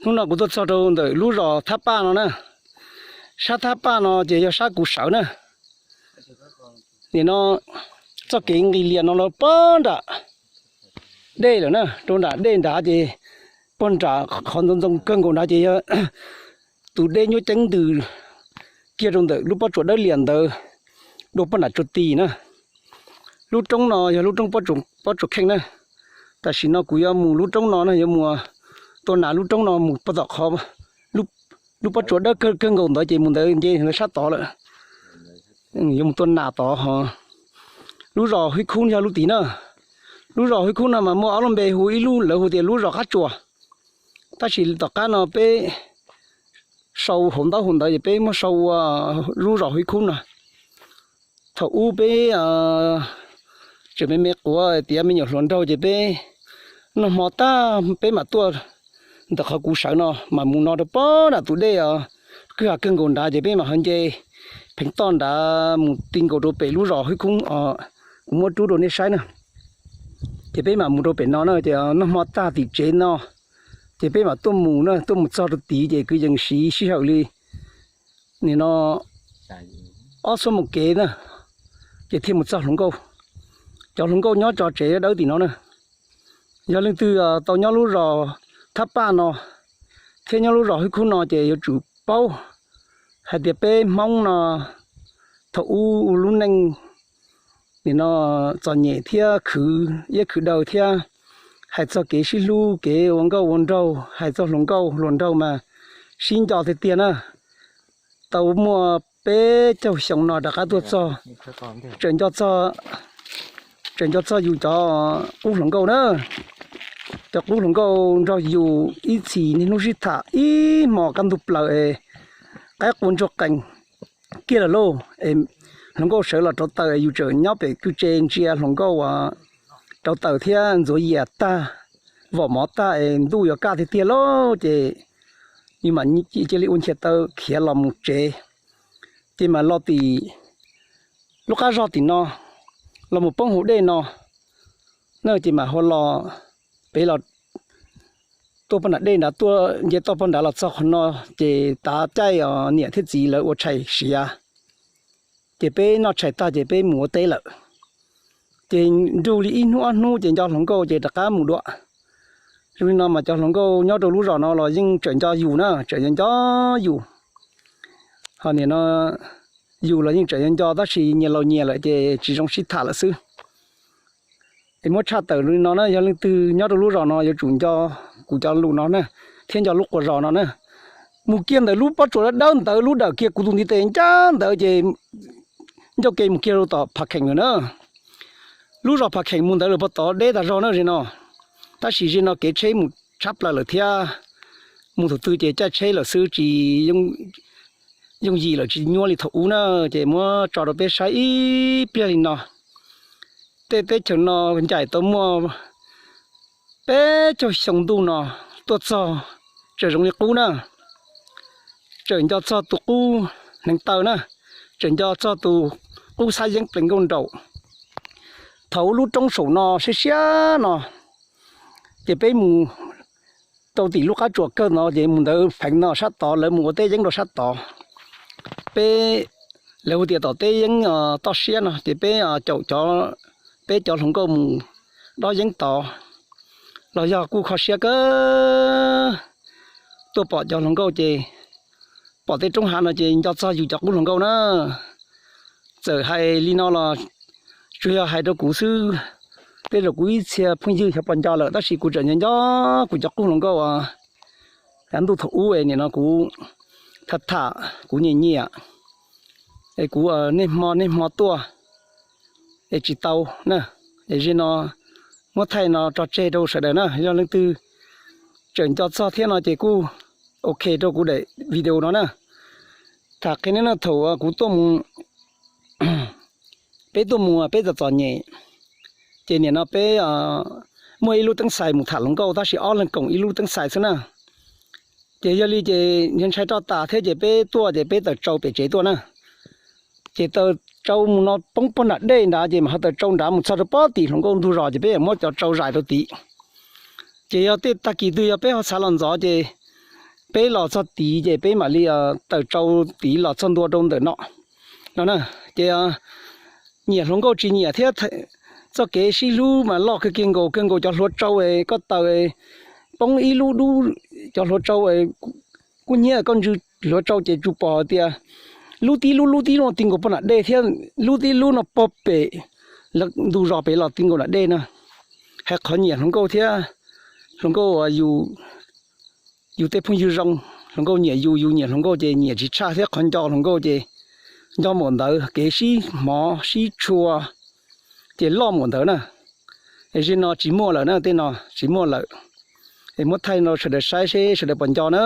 Hnub no kuv tuaj txog rau ntawm lub zos Thab Paj no na. Sab Thab Paj no ces yog sab kuv sawv na. Nim no txoj kev nqis lias no los puag nram dej lawm na, rau nram dej nrad ces puag nram qhov ntxoov ntxoo kawg nkaus nrad ces yog tus dej nyuaj ceeb ntws kiag rau ntawm lub pob tsuas dawb lias ntawd dua puag nram tsuas tis na. Lub roob no yog lub roob pob tsuas kheej na. Tam sim no kuv yuav mus lub roob no na, yuav mus tua nas lub roob no mus puag tom qhov lub pob tsuas dawb kawg nkaus ntawd ces mus ntawd nce ntawd sab tod lawm. Yuav mus tua nas tod ho. Lub zos Hwb Khub yog lub tid na. Lub zos Hwb Khub no mas muaj ob lub npe hu, ib lub lawv hu tias lub zos Qab Tsuas, tab sis tom qab no peb sau hauv ntaub hauv ntawv ces peb muab sau ua lub zos Hwb Khub no. Thaum ub peb tseem me me quav tiav me nyuam hluas nraug ces peb noj hmo tag peb mam tuaj ntawm qhov kuv sawv no mam mus no rau puag nram tus dej os, kwj ha kawg nkaus nrad ces peb mam ho nce pheev toj nrad mus ti nkaus rau pem lub zos Hwb Khub os. Kuv muab rub rau nej saib na. Ces peb mam mus rau pem no na, ces noj hmo tag tim tsev no ces peb mam tuaj mus na, tuaj mus txog rau tid ces kwv yees siv sij hawm li nim no ob xuab moos kev na, ces thiaj mus txog hluas nkauj. Cov hluas nkauj nyob tso tsev dawb tim no na. Yog leej twg tau nyob lub zos Thab Paj no thiab nyob lub zos Hwb Khub no ces yuav tsum paub hais tias peb Hmoob no thaum ub lub neej nim no txom nyem thiab khwv iab khwv daw thiab, hais txog kev sib hlub kev ua nkauj ua nraug, hais txog hluas nkauj hluas nraug mas sib nco tiag tiag na. Tau muaj peb caug xyoo no rov qab tuaj txog, tseem nco txog, tseem nco txog yus cov qub hluas nkauj na. Cov qub hluas nkauj nrog yus ib txhis niaj hnub sib tham ib hmos kaj ntug plaws es qaib qua ntsuag qees kiag lawm lauj. Es hluas nkauj sawv los rauv taws es yus tseem nyob pem kwj tse ntsia hluas nkauj uas rauv taws thiab ntxuav yias tag, vom mov tag es ntuj yuav kaj tiag tiag lauj, ces yus mam cia li ua nchias taw khiav los mus tsev. Ces mam los tim lub qab zog tim no, los mus poob hauv dej no na, ces mam hu los, pem los tuaj poj nram dej nrad, tuaj nce toj poj nrad los txog qhov no, ces tav caij os niam thiab txiv lawv ua tshais siav, ces peb noj tshais tag ces peb mus ua teb lawm. Ces nrug li ib hnub ob hnub ces nco hluas nkauj ces rov qab mus dua. Zoo li no mas cov hluas nkauj nyob rau lub zos no los yeej tseem nco yus na, tseem nco nco yus. Ho nim no yus los yeej tseem nco nco tab sis nyias laus nyias lawm ces tsis zoo sib tham lawm xwb. Es muab tshaj tawm li no na, yog leej twg nyob rau lub zos no yuav tsum nco kuv cov lus no na, thiab nco lub quas zos no na. Mus kiag ntawm lub pob tsuas dawb ntawd, lub dawm kiag kuv tus ntiv tes ncaj ntawd ces ncauj ke mus kiag rau tom Phav Kheem lawm na. Lub zos Phav Kheem mus ntawd lawm puag tod deb tas zog na ze no, tab sis ze no kev tsheb mus tshab plaws lawm thiab. Mus thaum twg ces caij tsheb lawm xwb, tsis yooj yim lawm, tsis nyuaj li thaum ub na. Ces muab tso rau peb saib ib pliag li no. Tej teb chaws no ncaim tau muaj peb caug xyoo ntuj no tuaj txog tseem zoo li qub na, tseem nco txog tus qub hneev taw na, tseem nco txog tus qub xab yeeb plees nkauj nraum. Thaum lub roob saum no siab siab no, ces peb mus rau tim lub qab tsuas kawg no ces mus ntawd feev no sab tod, lawv mus ua teb yeeb rau sab tod. Peb, lawv hu tias tom teb yeeb toj siab no ces peb caum cov, peb cov hluas nkauj mus dob yeeb tod los yog kuj kho siab kawg. Tuaj pom cov hluas nkauj ces pom tej roob hav no ces nco txog yus cov qub hluas nkauj na. Txawm hais li no los tsuas yog hais rau kuv xwb, tej zaum kuv ib txhia phooj ywg xyov puas nco lawm tab sis kuv tseem nco nco kuv cov qub hluas nkauj uas yav ntuj thaum ub es nim no kuv tham tham kuv nyiam nyiam es kuv niaj hmo niaj hmo tuaj es tsis tau na. Es ze no muab thaij no tso tseg rau sawv daws na, yog leej twg tseem nco txog thiab no ces kuj ok rau kuv daim video no na. Tham qhia nej na, thaum kuv tuaj mus, peb tuaj mus peb txom txom nyem, ces nim no peb muaj ib lub teeb xais mus tham hluas nkauj tab sis ob leeg koom ib lub teeb xais xwb na. Ces yog li ces ntshai roj tas thiab ces peb tuaj ces peb tawm tsau pem tsev tuaj na. Ces tawm tsau mus no poob pog nram dej nrad ces mam ho tawm tsau nrad mus txog rau pob tim hluas nkauj ntug zos ces peb muab cov tsau zais rau tim. Ces yog tej tag kis twg yog peb ho xav los ntxov ces peb los txog tid ces peb mam li tawm rau tid los txog ntua rau ntawm no no na. Ces nyiam hluas nkauj tsis nyiam thiab, txoj kev sib hlub mas loj kawg kiag nkaus kawg nkaus cov hluav tsau es koj taws poob ib lub dub, cov hluav tsau kuj hnyiab koj ntsw hluav tsau ces tsuas pom tias lub tib lub lub tib lub ti nkaus poj nram dej thiab lub tib lub no pog pem ntu zos pem los ti nkaus nram dej na. Hais qhov nyiam hluas nkauj thiab hluas nkauj uas yus tej phooj ywg zoo, hluas nkauj nyiam yus, yus nyiam hluas nkauj ces nyiam tsis tshaj thiab qhov nco hluas nkauj ces nco npaum ntawd, kev sib hmov sib tshua ces loj npaum ntawd na. Es zim no tsis muaj lawm na, tej no tsis muaj lawm. Es muab thaij rau sawv daws saib seb sawv daws puas nco na.